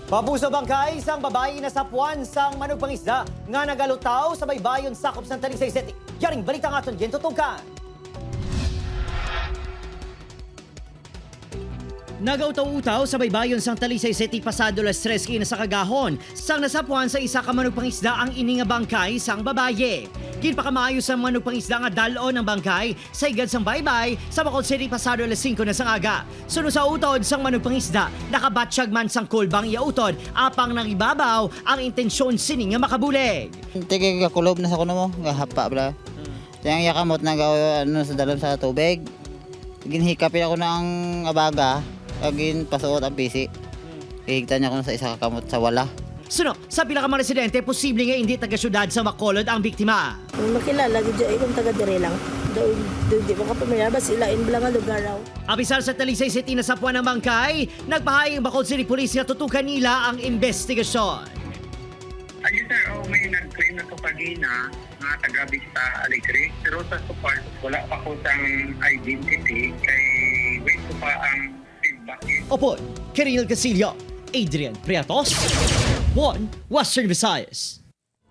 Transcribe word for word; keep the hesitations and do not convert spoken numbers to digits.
Pabuso bangkay sang babayi nasapwan sang manugpangisda nga nagalutaw sa baybayon sakop sang Talisay City. Yaring balita nga aton gintutukan. Nagautaw-utaw sa baybayon sang Talisay City pasado las tres kaina sa kagahon, sang nasapwan sa isa ka manugpangisda ang ini nga bangkay sang babayi. Ginpakamaayo sang manugpangisda nga dal-on ang bangkay sa higad sang baybay sa Bacolod City pasado alas singko na sang aga. Suno sa utod sang manugpangisda, nakabatyag man sang kulba ang iya utod, apang nangibabaw ang intensyon sini nga makabulig. Tigi gakulob na sa kuno mo, gahapa bala. Tiyang iya kamot na gaw-, ano, sa dalom sa tubig. Ginhikap niya ko na ang abaga, kag ginpasuot ang pisi. Gihigtan niya ko na sa isa ka kamot sa wala. Suno, sa pila ka mga residente, posible nga indi taga-syudad sa Bacolod ang biktima. Ang makilala gid dyan, eh, kung taga dire lang. Daw, daw di makapamilya ba sila in bala nga lugar raw? Apisar sa Talisay City nasapwan ang bangkay, nagpahayag ang Bacolod City Police nga tutukan nila ang investigasyon. Ayun, sir, oh, may nag-claim na to kagina nga taga Vista Alegre. Pero sa support, wala pa ko sang identity kay wait ko pa ang feedback. Opo, Kiriel Castillo, Adrian Priatos, One Western Visayas.